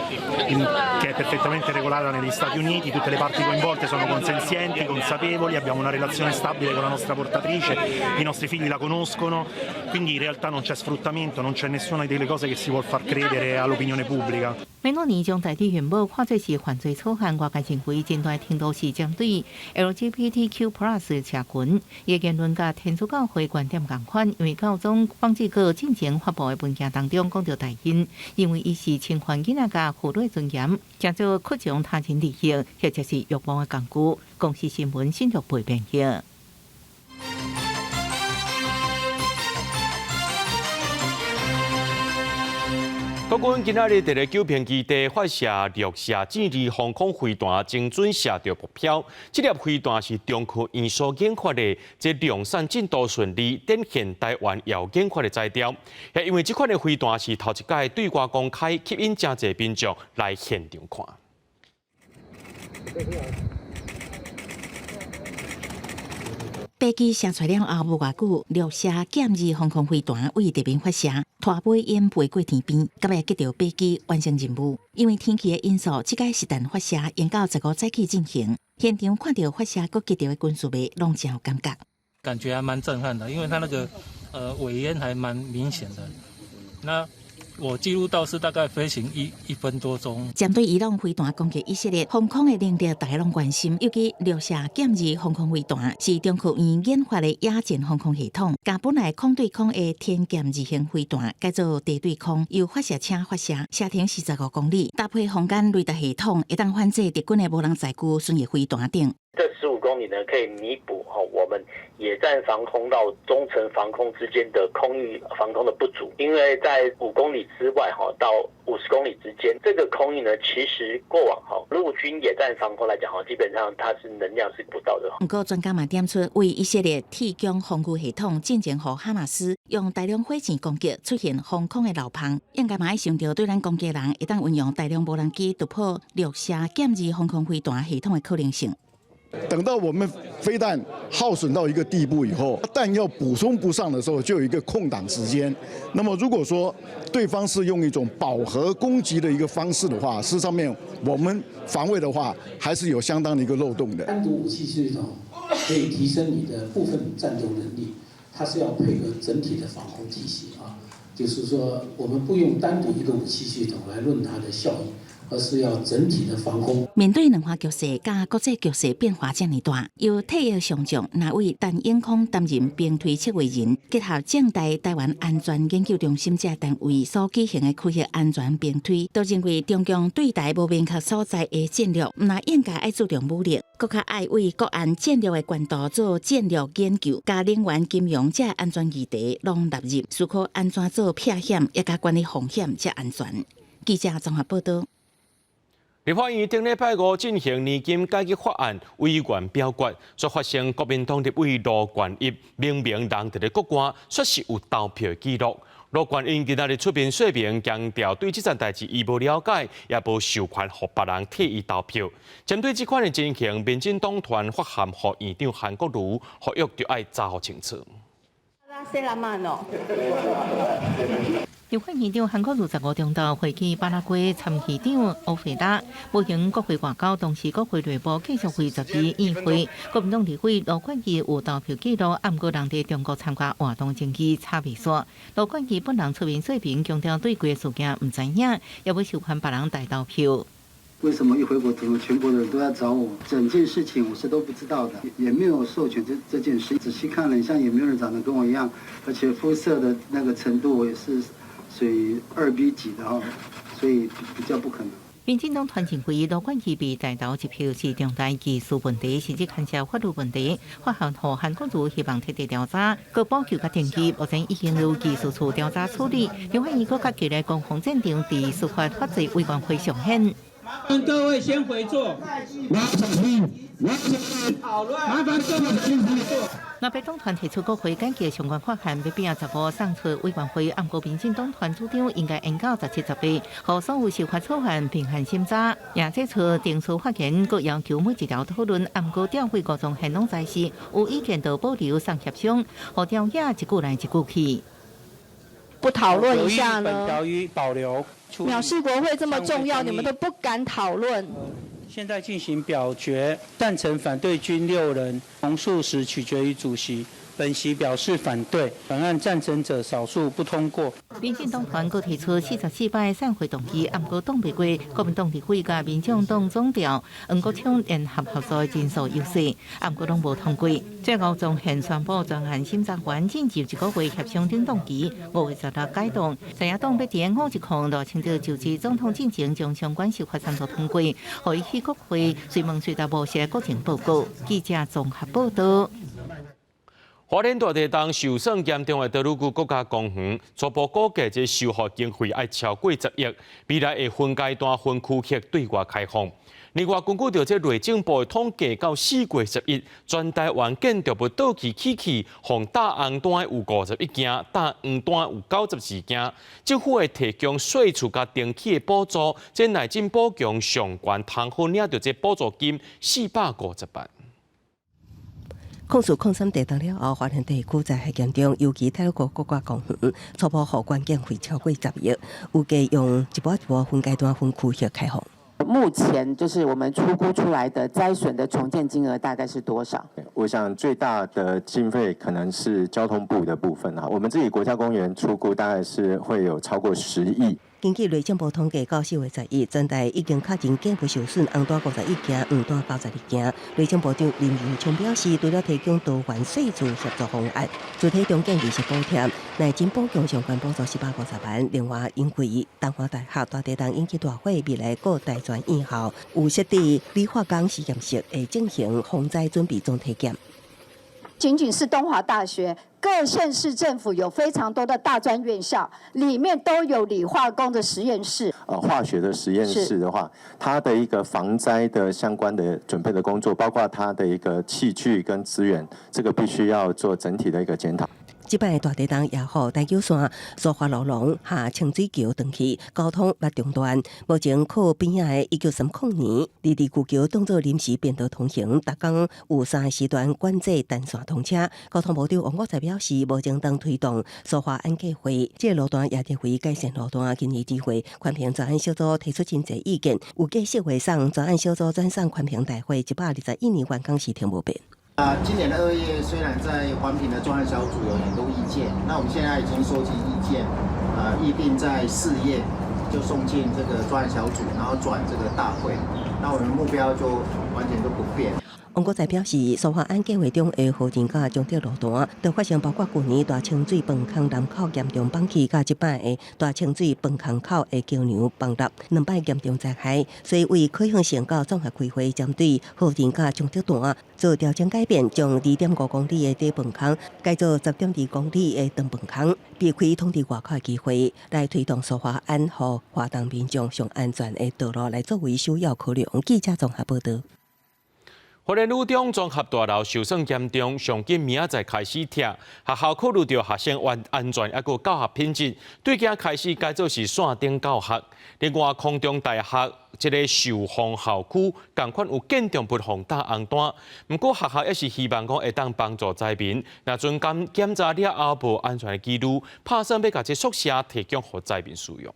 che è perfettamente regolata negli Stati Uniti, tutte le parti coinvolte sono consenzienti, consapevoli, abbiamo una relazione stabile con la nostra portatrice, i nostri figli la conoscono, quindi in realtà non c'è sfruttamento, non c'è nessuna delle cose che si vuol far credere all'opinione pubblica. 梅洛尼將代理孕母看做是犯罪草案，外界認為真大程度是針對 LGBTQ+ 社群，伊言論佮天主教會觀點仝款，因為教宗方濟各進前發布的文件當中講著代孕，認為伊是侵犯囡仔佮婦女尊嚴，成做擴張他人利益或者是欲望的工具。公視新聞新竹編譯。國軍今仔日佇咧九平基地發射陸射戰二防空飛彈，精準射著目標。這粒飛彈是中科院所研發的，這量產進度順利，展現台灣有研發的才調。也因為這款的飛彈是頭一擺對外公開，吸引誠濟民眾來現場看。飛機射出了後無偌久，陸射劍二防空飛彈對地面發射，拖尾煙飛過天邊，到尾擊著飛機完成任務。因為天氣的因素，這擺實彈發射延到15早起進行。現場看著發射閣擊著的軍事迷，攏真有感覺。感覺還蠻震撼的，因為它那個尾煙還蠻明顯的。那我記錄到是大概飛行一分多鐘。針對伊朗飛彈攻擊以色列，防空的能力大家攏關心，尤其陸射劍二防空飛彈是中科院研發的野戰防空系統，將本來空對空的天劍二型飛彈改做地對空，由發射車發射，射程45公里，搭配空間雷達系統，會當反制敵軍的無人載具巡弋飛彈等。這15公里呢，可以彌補我們野戰防空到中程防空之間的空域防空的不足，因為在5公里之外到50公里之間，這個空域呢，其實過往陸軍野戰防空來講基本上它是能量是不到的。毋過專家嘛點出，為以色列提供防禦系統，進前予哈馬斯用大量火箭攻擊，出現防空的漏縫，應該嘛愛想著對咱攻擊人會當運用大量無人機突破陸射劍二防空飛彈系統的可能性。等到我們飛彈耗損到一個地步以後，彈藥補充不上的時候，就有一個空檔時間。那麼如果說對方是用一種飽和攻擊的一個方式的話，事實上面我們防衛的話，還是有相當的一個漏洞的。單獨武器系統可以提升你的部分戰鬥能力，它是要配合整體的防空體系啊。就是說，我們不用單獨一個武器系統來論它的效益。而是要整體的防空。面對兩岸局勢佮國際局勢變化遮爾大，由退役上將那位陳永康擔任兵推策劃人，結合政大台灣安全研究中心這單位所舉行的區域安全兵推，都認為中共對台無明確所在的戰略，毋但應該愛注重武力，閣較愛為國安戰略的懸度做戰略研究，共能源、金融這安全議題攏納入，思考按怎做避險，也佮管理風險才安全。記者綜合報導。立法院頂禮拜五進行年金改革法案委員表決，煞發現國民黨立委盧國益明明人佇咧國外，煞是有投票記錄。盧國益今仔日出面說明，強調對這件代誌伊無了解，也無授權予別人替伊投票。針對這款的情形，民進黨團發函予院長韓國瑜，呼籲著愛查予清楚。立法院長韓國瑜15中晝會見巴拉圭參議長歐費拉，無閒國會外交，同時國會內部繼續會12議會。國民黨立委盧國義有投票記錄，毋過人佇中國參加活動證據查未煞。盧國義本人出面說明，強調對規个事件毋知影，也無授權別人代投票。為什麼一回國，怎麼全國的人都要找我？整件事情我是都不知道的，也沒有授權這件事。仔細看了一下，也沒有人長得跟我一樣，而且膚色的那個程度，我也是屬於2B 級的哈，所以比較不可能。民進黨團認為羅冠希被帶投一票是重大技術問題，甚至牽涉法律問題。發函予韓國瑜希望徹底調查，閣保留佮登記，目前已經由技術處調查處理。張法院閣較激烈攻防戰場佇司法法制委員會上演。各位先回座。麻煩各位先回座。藍白黨團提出國會改革相關法案，欲變15送出委員會，毋過民進黨團主張應該延到17、18，予所有修法草案平衡審查。也這次定出發言，閣要求每一條討論，毋過調會高中現攏在是有意見就保留送協商，予朝野一句來一句去。不討論一下呢？本條予保留。藐視國會這麼重要，你們都不敢討論。現在進行表決，贊成、反對均6人，同數時取決於主席。本席表示反對，本案贊成者少數不通過。民進黨團閣提出44擺散會動議，毋過擋袂過國民黨立委佮民眾黨總召黃國昌聯合合作人數優勢，毋過攏無通過。最後，中憲宣布專案審查員進入一個月協商冷凍期，5月16解凍。在野黨欲佇510賴清德就職總統進前，將相關修法三讀通過，予伊去國會隨問隨答無寫國情報告。記者綜合報道。花蓮大地震受損嚴重的多魯閣國家公園，初步估計這修復經費愛超過10億，未來會分階段、分區域對外開放。另外，根據著這內政部的統計，到4月11，全台灣建築物倒去起去，予大紅單有51件，大黃單有94件。政府會提供稅厝佮重起的補助，這內政補強上懸通好領著這補助金450萬。04/03地震了後，花蓮地區災害嚴重，尤其太魯閣國家公園初步予關經費超過10億，預計用一步一步分階段、分區域開放。目前就是我們初估出來的災損的重建金額大概是多少？我想最大的經費可能是交通部的部分啊，我們自己國家公園初估大概是會有超過10億。根據內政部統計，到4月11，全台已經確認建物受損，紅單51件，黃單92件。內政部長林右昌表示，除了提供多元稅厝協助方案，具體重建利息補貼，內政補強相關補助450萬。另外，因為東華大學大地震引起大火，未來各大專院校有設置理化工實驗室，會進行防災準備總體檢。僅僅是東華大學，各縣市政府有非常多的大專院校，裡面都有理化工的實驗室。化學的實驗室的話，它的一個防災的相關的準備的工作，包括它的一個器具跟資源，這個必須要做整體的一個檢討。這擺大地震也予台九線、蘇花路廊下清水橋斷去，交通欲中斷。目前靠邊仔的1930年，二二舊橋當做臨時變道通行，逐工有三個時段管制單線通車。交通部長王國材表示，目前當推動蘇花安計劃，這個路段也列為改善路段。今年智慧環評專案小組提出真濟意見，預計4月送專案小組轉送環評大會，121年完工時停無變。啊，今年的2月雖然在環評的專案小組有很多意見，那我們現在已經收集意見，預定在4月就送進這個專案小組，然後轉這個大會，那我們目標就完全都不變。王國材表示，蘇花安計劃中的河田佮彰德路段，都發生包括舊年大清水崩坑南口嚴重崩去，佮這擺的大清水崩坑口的橋梁崩塌，兩擺嚴重災害，所以為可行性佮綜合規劃，針對河田佮彰德段做調整改變，將2.5公里的短崩坑改做10.2公里的長崩坑，避開統治外口的機會，來推動蘇花安予花東民眾上安全的道路來作為首要考量。記者綜合報道。花蓮女中綜合大樓受損嚴重，上緊明仔載開始拆。學校考慮著學生安全，抑閣教學品質，對今開始改做是線頂教學。另外，空中大學這个壽豐校區，仝款有建築物予打紅單。毋過學校也是希望講會當幫助災民，若陣檢檢查了後無安全的記錄，拍算欲共這宿舍提供予災民使用。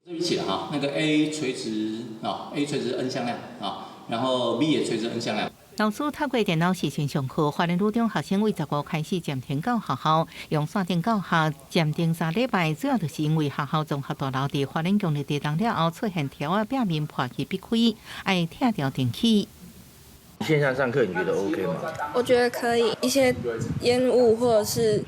這邊寫哈，那個 A 垂直啊，A 垂直 N 向量啊，然後 B 也垂直 N 向量。老師透過電腦視訊上課，花蓮女中學生為15開始暫停到學校，用線頂教學暫停3禮拜，主要就是因為學校綜合大樓佇花蓮強烈地震了後出現柱仔壁面破去逼開，愛拆掉重起。線上上課你覺得 OK 嗎？我覺得可以，一些煙霧或者是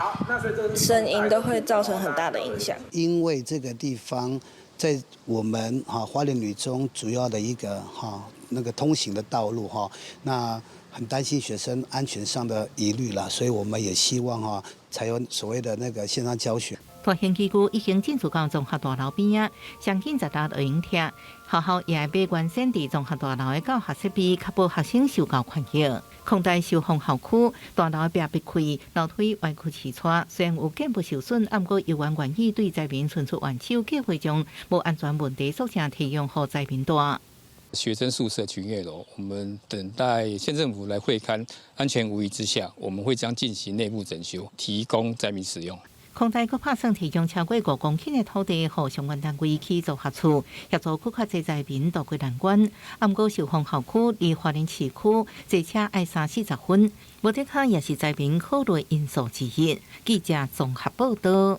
聲音都會造成很大的影響。因為這個地方。在我們哈花蓮女中主要的一個哈那個通行的道路哈，那很擔心學生安全上的疑慮啦，所以我們也希望哈採用所謂的那個線上教學。大型機具已經進駐到綜合大樓邊仔，上緊十搭會用拆。學校也會買原先佇綜合大樓的教學設備，確保學生受教權益。擴大壽豐校區大樓壁被開，樓梯歪曲斜斜，雖然有建物受損，毋過有關願意對災民伸出援手，計劃將無安全問題宿舍提供予災民住。學生宿舍群悅樓，我們等待縣政府來會勘，安全無虞之下，我們會將進行內部整修，提供災民使用。空台閣拍算提供超過5公頃的土地，予相關單位起組合厝，協助閣較濟災民渡過難關。毋過壽豐校區離花蓮市區坐車愛三四十分，無得卡也是災民考慮因素之一。記者綜合報道。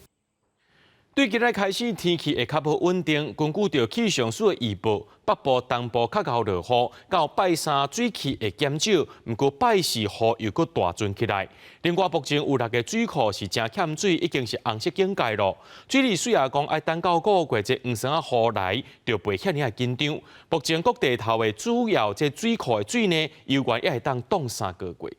對今日開始天氣會較無穩定，根據著氣象署的預報，北部、東部較𠢕落雨，到拜三水汽會減少，毋過拜四雨又閣大陣起來。另外，目前有六個水庫是誠欠水，已經是紅色警戒咯。水利署也講，愛等到五月這黃酸仔雨來，就袂遐爾仔緊張。目前各地頭的主要這水庫的水呢，猶原也會當凍3個月。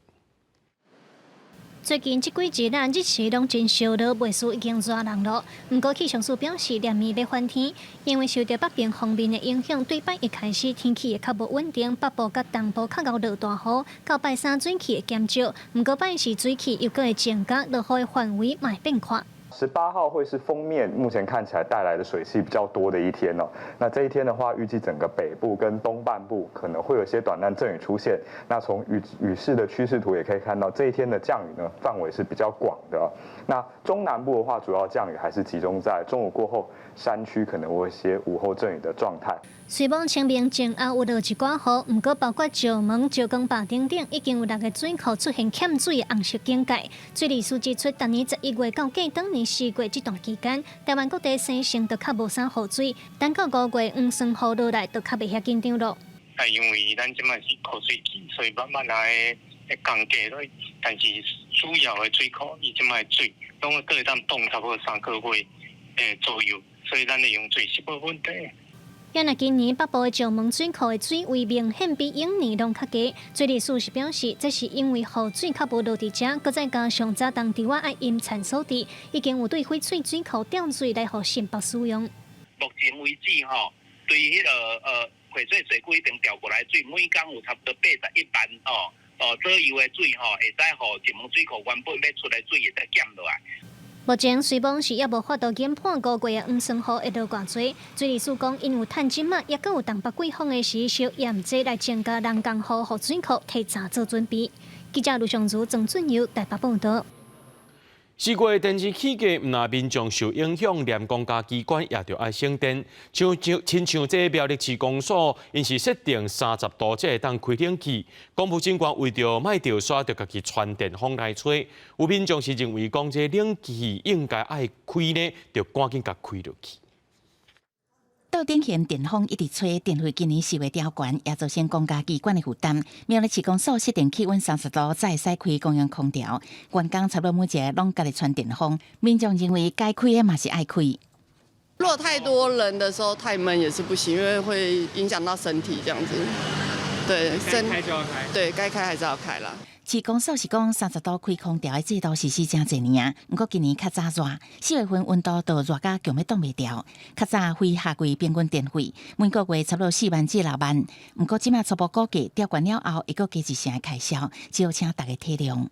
最近這幾日啊，日時攏真燒熱，袂輸已經熱人囉。毋過氣象署表示，連綿欲翻天，因為受著北邊鋒面的影響，對拜一開始天氣會較無穩定，北部佮東部較𠢕落大雨，到拜三水汽會減少。毋過拜四水汽又閣會增加，落雨的範圍嘛會變寬。 18號會是鋒面，目前看起來帶來的水汽比較多的一天哦。那這一天的話，預計整個北部跟東半部可能會有些短暫陣雨出現。那從雨勢的趨勢圖也可以看到，這一天的降雨呢範圍是比較廣的。那中南部的話，主要降雨還是集中在中午過後，山區可能會有一些午後陣雨的狀態。雖罔清明前後有落一寡雨，毋過包括石門、石岡壩等等，已經有六個水庫出現欠水的紅色警戒。水利署指出，逐年11月到過當年4月這段期間，台灣各地生成都較無啥雨水，等到5月黃酸雨落來，就較袂遐緊張囉。啊，因為咱這擺是枯水期，所以慢慢來會降低落，但是主要的水庫伊這擺水攏閣會當凍差不多3個月左右，所以咱的用水是無問題。也若今年北部的石門水庫的水位明顯比往年攏較低，水利署是表示，這是因為雨水較無落佇遮，閣再加上早冬稻仔愛淹田所致，已經有對翡翠水庫調水來予新北使用。目前為止吼，對彼個翡翠水庫彼邊調過來水，每工有差不多81萬左右的水吼，會使予石門水庫原本欲出的水會使減落來。目前雖罔是猶無法度研判五月的黃酸雨會落偌濟，水利署講，因有趁這擺，猶閣有東北季風的時，小驗這來增加人工雨，予水庫提早做準備。記者盧尚如、曾俊佑台北報導。4月電子起價，毋但民眾受影響，連公家機關也著愛省電。像親像這苗栗市公所，𪜶是設定30度才會當開冷氣。公務人員為著莫著沙，就家己傳電風來吹。有民眾是認為講，這冷氣應該愛開呢，就趕緊共開落去。桌頂懸電風一直吹，電費今年4月調懸，也造成公家機關的負擔。苗栗市公所設定氣溫30度，才會使開公用空調。員工差不多每一个攏家己傳電風。民眾認為該開的嘛是愛開。如果太多人的時候太悶也是不行，因為會影響到身體這樣子。對，該開就要開。對，該開還是要開啦。市公所是講30度開空調的制度實施誠濟年啊，毋過今年較早熱，4月份溫度都熱甲強欲擋袂牢。較早非夏季平均電費每個月差不多4萬至6萬，毋過這馬初步估計調懸了後會閣加一成的開銷，只好請大家體諒。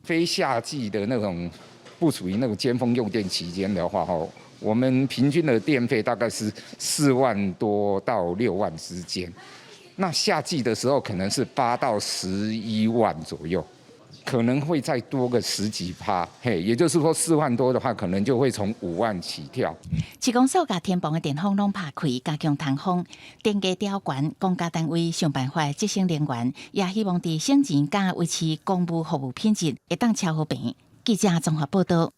非夏季的那種不屬於那個尖峰用電期間的話，吼，我們平均的電費大概是4萬多到6萬之間。那夏季的時候可能是8到11萬左右，可能會再多個十幾趴，嘿，也就是說4萬多的話，可能就會從5萬起跳。市公所共天棚的電風攏拍開，加強通風，電價調懸，公家單位想辦法節省能源，也希望佇省錢佮維持公務服務品質，會當超好平。記者綜合報導。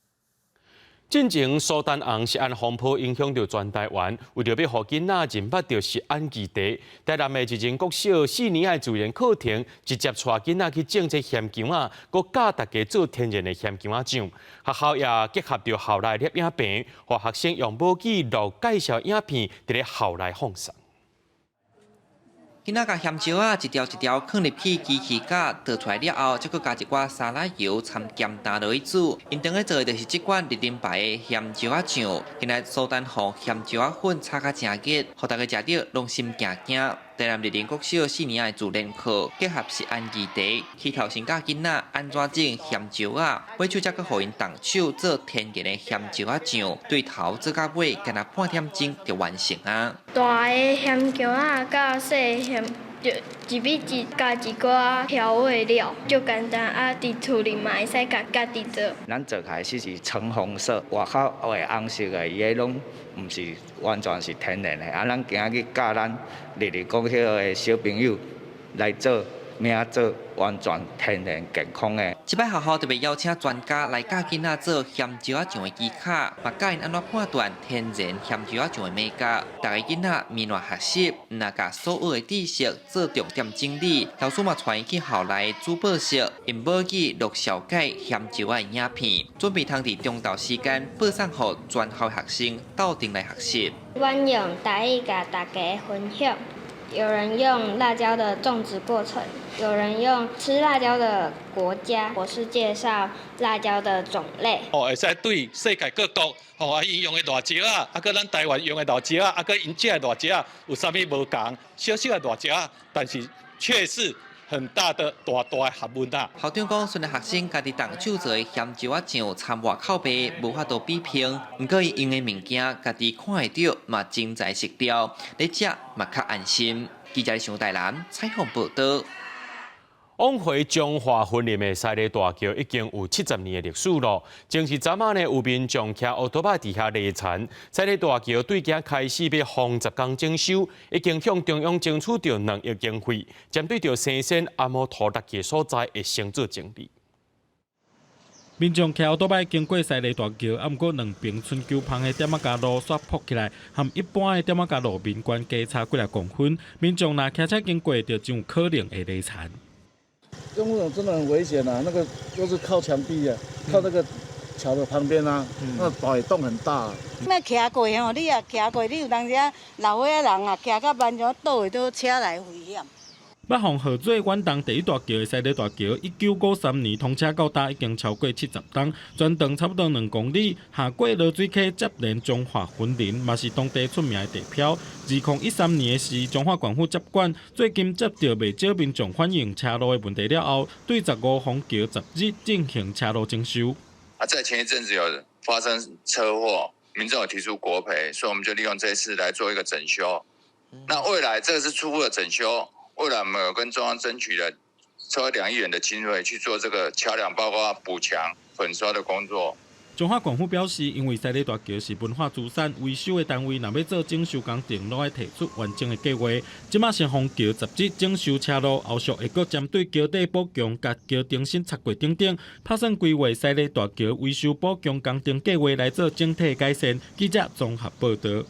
進前蘇丹紅食安風波影響著全台灣，為著欲予囡仔認捌著食安議題，台南的一仁國小四年的自然課程，直接帶囡仔去種這鹹薑仔，閣教大家做天然的鹹薑仔醬。學校也結合著校內攝影棚，予學生用母語錄介紹影片，佇咧校內放送。囡仔共鹹椒仔一條一條囥入去機器絞，倒出來了後，才閣加一寡沙拉油摻鹹淡落去煮。𪜶當咧做的就是這款日林牌的鹹椒仔醬。近來蘇丹紅鹹椒仔粉炒甲誠熱，予大家食著攏心驚驚。台南日林國小四年的自然課，結合食安議題，起頭先教囡仔按怎種鹹椒仔，尾手才閣予𪜶動手做天然的鹹椒仔醬，對頭做到尾，干焦半點鐘就完成啊！大的鹹薑仔佮細的鹹，就一比一加一寡調味料，足簡單啊！佇厝裡嘛會使家家己做。咱做起來是橙紅色，外口的紅色的，伊彼攏毋是完全是天然的。啊，咱今仔日教咱日日國小的小朋友來做。名做完全天然健康的。這擺學校特別邀請專家來教囡仔做鹹椒仔醬的技巧，嘛教𪜶按怎判斷天然鹹椒仔醬的美甲。逐个囡仔面來學習，毋若共所學的知識做重點整理。老師嘛帶𪜶去校內主播室，用母語錄紹介鹹椒仔的影片，準備通佇中晝時間播送予全校學生鬥陣來學習。阮用台語共大家分享。有人用辣椒的種植過程，有人用吃辣椒的國家。我是介紹辣椒的種類。哦，會使對世界各國，吼啊，𪜶用的辣椒仔，啊，閣咱台灣用的辣椒仔，啊，閣𪜶食的辣椒仔有啥物無仝？小小的辣椒仔，但是卻是很大的大大的學問啊！校長講，雖然學生家己動手做的鹹椒仔醬參外口賣，無法度比評，毋過𪜶用的物件，家己看會著，嘛真材實料，咧食嘛較安心。記者上台南採訪報導。往回彰化雲林的西螺大橋已經有70年的歷史咯。正是昨晚呢，有民眾騎烏托邦佇遐犁田，西螺大橋對今開始欲風十工整修，已經向中央爭取著2億經費，針對著生鮮阿摩塗落去的所在，會先做整理。民眾騎烏托邦經過西螺大橋，啊，毋過兩爿春秋芳的店仔共路煞破起來，和一般的店仔共路面懸低差幾若公分。民眾若騎車經過，就真有可能會犁田。這種真的很危險啊！那個都是靠牆壁啊，靠那個橋的旁邊啊，那擺動很大。那騎過吼，你也騎過，你有當時老歲仔人啊，騎較慢，就倒會倒車來危險。北方河水遠東第一大橋的西螺大橋，1953年通車到今已經超過70冬，全長差不多2公里。下過濁水溪接連彰化雲林，嘛是當地出名的地標。2013年的時，彰化縣府接管，最近接著袂少民眾反映車路的問題了後，對15封橋10日進行車路整修。啊，在前一陣子有發生車禍，民眾有提出國賠，所以我們就利用這次來做一個整修。那未來這個是初步的整修。未來我們有跟中央爭取了超2億元的經費去做這個橋梁，包括補強、粉刷的工作。彰化縣府表示，因為西螺大橋是文化資產，維修的單位若欲做整修工程，攏愛提出完整的計劃。這馬先封橋10日整修車路，後續會閣針對橋底補強、共橋重新拆過等等，拍算規劃西螺大橋維修補強工程計劃來做整體改善。記者綜合報導。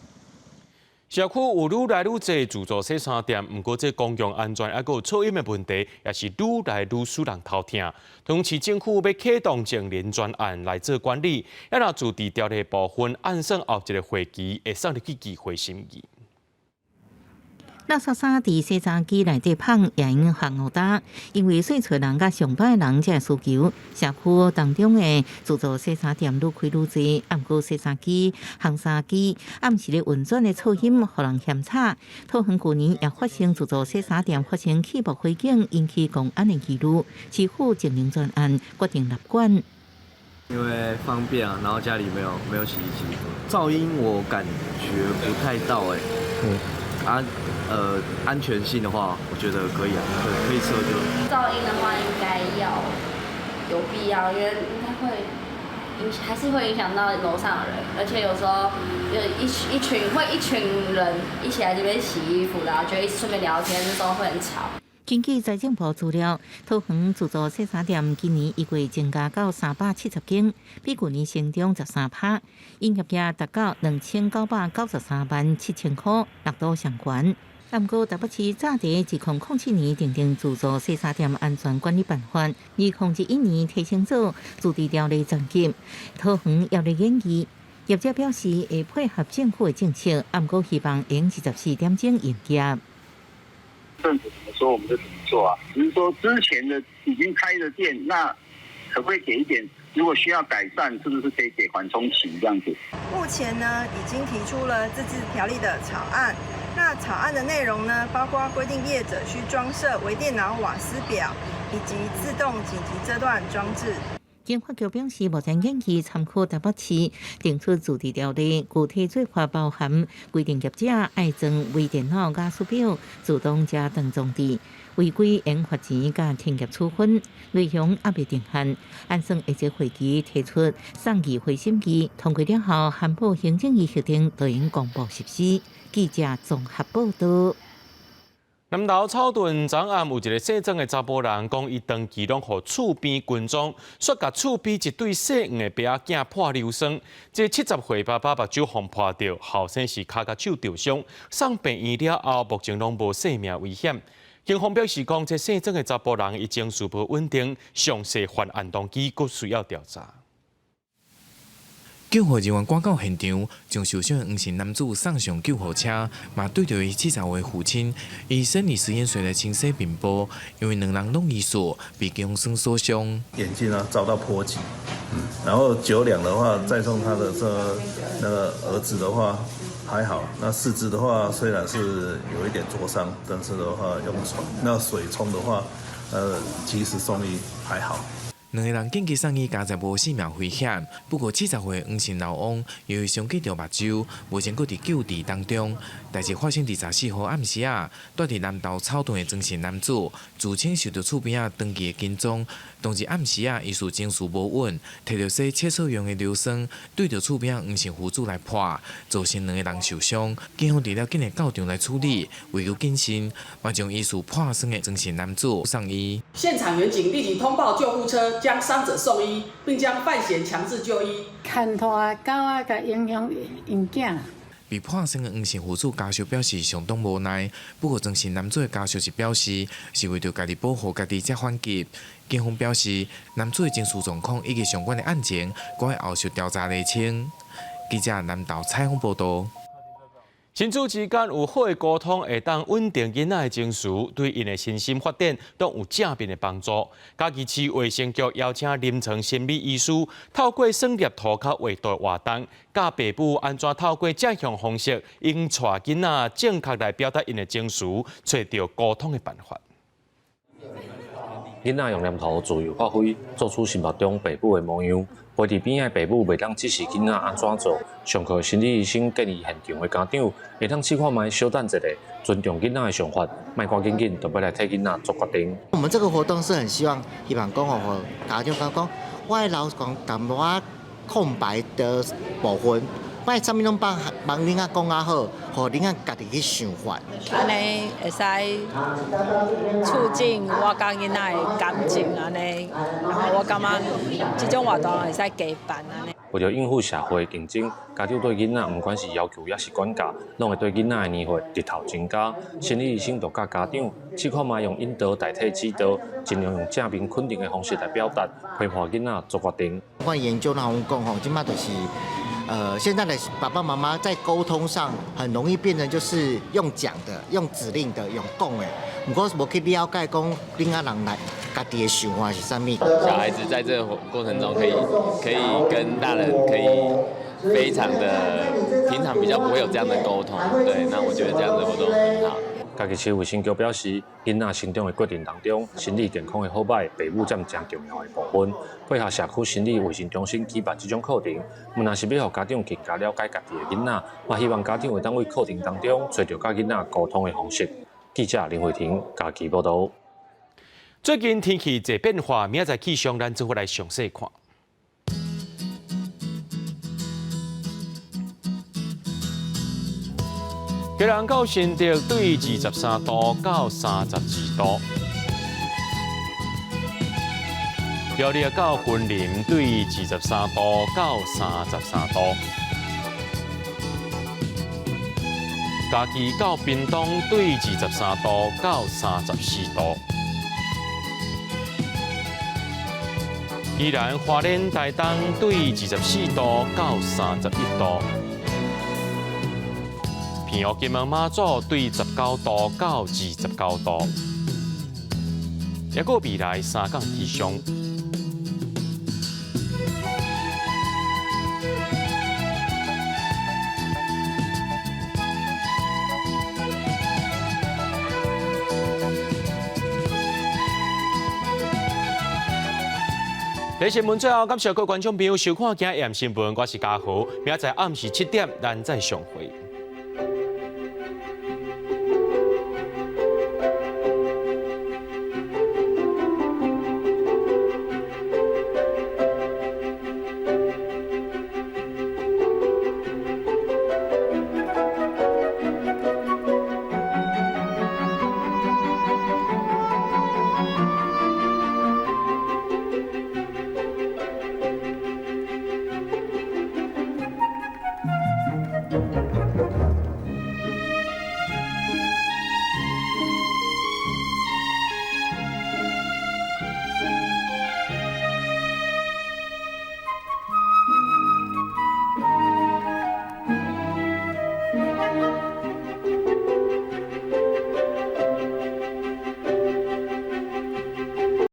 社區有愈來愈濟自助洗衫店，毋過這公共安全猶閣有噪音的問題，也是愈來愈使人頭疼。桃園市政府欲啟動淨零專案來做管理，抑若自治條例部分，按算後一個會期會送入去議會審議。垃圾衫佇洗衫機內底放，也會烘烏焦，因為細厝人佮上班人這需求，社區當中的自助洗衫店愈開愈濟，毋過洗衫機、烘衫機暗時咧運轉的噪音，予人嫌吵。桃園舊年也發生自助洗衫店發生氣爆火警，引起公安的疑慮，市府淨零專案決定立管。因為方便啊，然後家裡沒有洗衣機，噪音我感覺不太到欸。啊，安全性的話，我覺得可以啊，可以設就。噪音的話，應該要有必要，因為應該會影，還是會影響到樓上的人，而且有時候有一群一群會一群人一起來這邊洗衣服，然後就一起順便聊天，這時候會很吵。根據財政部資料，桃園自助洗衫店今年預計增加到370間，比舊年成長13%，營業額達到2993萬7千箍，錄到上懸。毋過台北市早佇2007年訂定自助洗衫店安全管理辦法，2021年提升做自治條例層級。桃園猶咧研議，業者表示會配合政府的政策，毋過希望用24點鐘營業。政府怎麼說我們就怎麼做啊？只是說之前的已經開的店，那可不可以給一點？如果需要改善，是不是可以給緩衝期這樣子？目前呢，已經提出了自治條例的草案。那草案的內容呢，包括規定業者須裝設微電腦瓦斯表以及自動緊急遮斷裝置。經發局表示，目前建議參考台北市定出自治條例，具體做法包含規定業者愛裝微電腦瓦斯表、自動遮斷裝置，違規應罰錢佮停業處分，內容猶未定案。按算下個會期提出送議會審議，通過了後，函報行政院核定，就會公布實施。記者綜合報道。南投草屯昨暗有一个姓曾的查埔人，講伊長期攏予厝邊跟蹤，煞共厝邊一對姓黃的爸仔囝潑硫酸。這70歲爸爸目睭予潑著，後生是跤佮手著傷，送病院了後，目前攏無性命危險。警方表示講，這姓曾的查埔人伊情緒無穩定，詳細犯案動機閣需要調查。救護人員趕到現場，將受傷的黃姓男子送上救護車，嘛對著伊70歲父親以生理食鹽水來清洗面部，因為兩人攏疑似被強酸所傷。眼睛啊遭到波及，然後酒量的話，載送他的這那個兒子的話還好，那四肢的話雖然是有一點灼傷，但是的話用沖那水沖的話，及時送醫還好。兩个人緊急送醫，佳哉無性命危險。不過70歲黃姓老翁由於傷及著目睭，目前閣佇救治當中。代誌發生佇14號暗時仔，蹛佇南投草屯的曾姓男子，自稱受著厝邊仔長期的跟蹤，當日暗時仔疑似情緒無穩，提著洗廁所用的硫酸，對著厝邊仔黃姓婦子來潑，造成兩个人受傷。警方佇了緊會到場來處理，為求謹慎，嘛將疑似潑酸的曾姓男子送醫。現場員警立即通報救護車，將傷者送醫，並將犯嫌強制就醫。牽拖狗仔，共影響𪜶囝。被潑酸的黃姓婦子家屬表示相當無奈，不過曾姓男子的家屬是表示是為著家己保護家己才反擊。警方表示，男子的情緒狀況以及相關的案情，閣會後續調查釐清。記者南投採訪報導。親子之間有好的溝通，會當穩定囡仔的情緒，對𪜶的身心發展攏有正面的幫助。嘉義市衛生局邀請臨床心理醫師，透過算粒塗跤畫圖活動，教爸母按怎透過這項方式，用帶囡仔正確來表達𪜶的情緒，揣著溝通的辦法。囡仔用黏土自由發揮，做出心目中爸母的模樣。陪佇邊仔的爸母袂當指示囡仔按怎做，上課心理醫生建議現場的家長會當試看覓，小等一下，尊重囡仔的想法，莫趕緊緊就欲來替囡仔做決定。我們這個活動是很希望，希望講予家長講講，我的老公淡薄仔空白的部分，我啥物攏幫幫囡仔講較好，予囡仔家己去想法。按呢會使促進我佮囡仔的感情，按呢，然後我感覺這種活動會使加辦按呢。為著應付社會競爭，家長對囡仔毋管是要求抑是管教，攏會對囡仔的年歲日頭增加。心理醫生就教家長試看覓用引導代替指導，盡量用正面肯定的方式來表達，陪伴囡仔做決定。我研究那種講吼，這馬就是。現在的爸爸媽媽在溝通上很容易變成就是用講的、用指令的、用講的，毋過無去了解講囡仔人來家己的想法是啥物。小孩子在這個過程中可以跟大人可以非常的平常比較不會有這樣的溝通，對，那我覺得這樣的活動很好。嘉義市衛生局表示，囡仔成長的過程當中，心理健康的好䆀，爸母佔誠重要的部分。配合社區心理衛生中心舉辦這種課程，毋但是欲予家長更加了解家己的囡仔，嘛希望家長會當佇課程當中揣著佮囡仔溝通的方式。記者林慧婷嘉義報導。最近天氣濟變化，明仔載氣象咱做伙來詳細看。基隆到新竹對23度到32度。苗栗到雲林對23度到33度。嘉義到屏東對23度到34度。宜蘭花蓮台東對24度到31度。澎湖金門馬祖對19度到29度。抑閣未來三工天上。第新聞最後，感謝各位觀眾朋友收看今日新聞，我是嘉豪，明仔載暗時7點，咱再相會。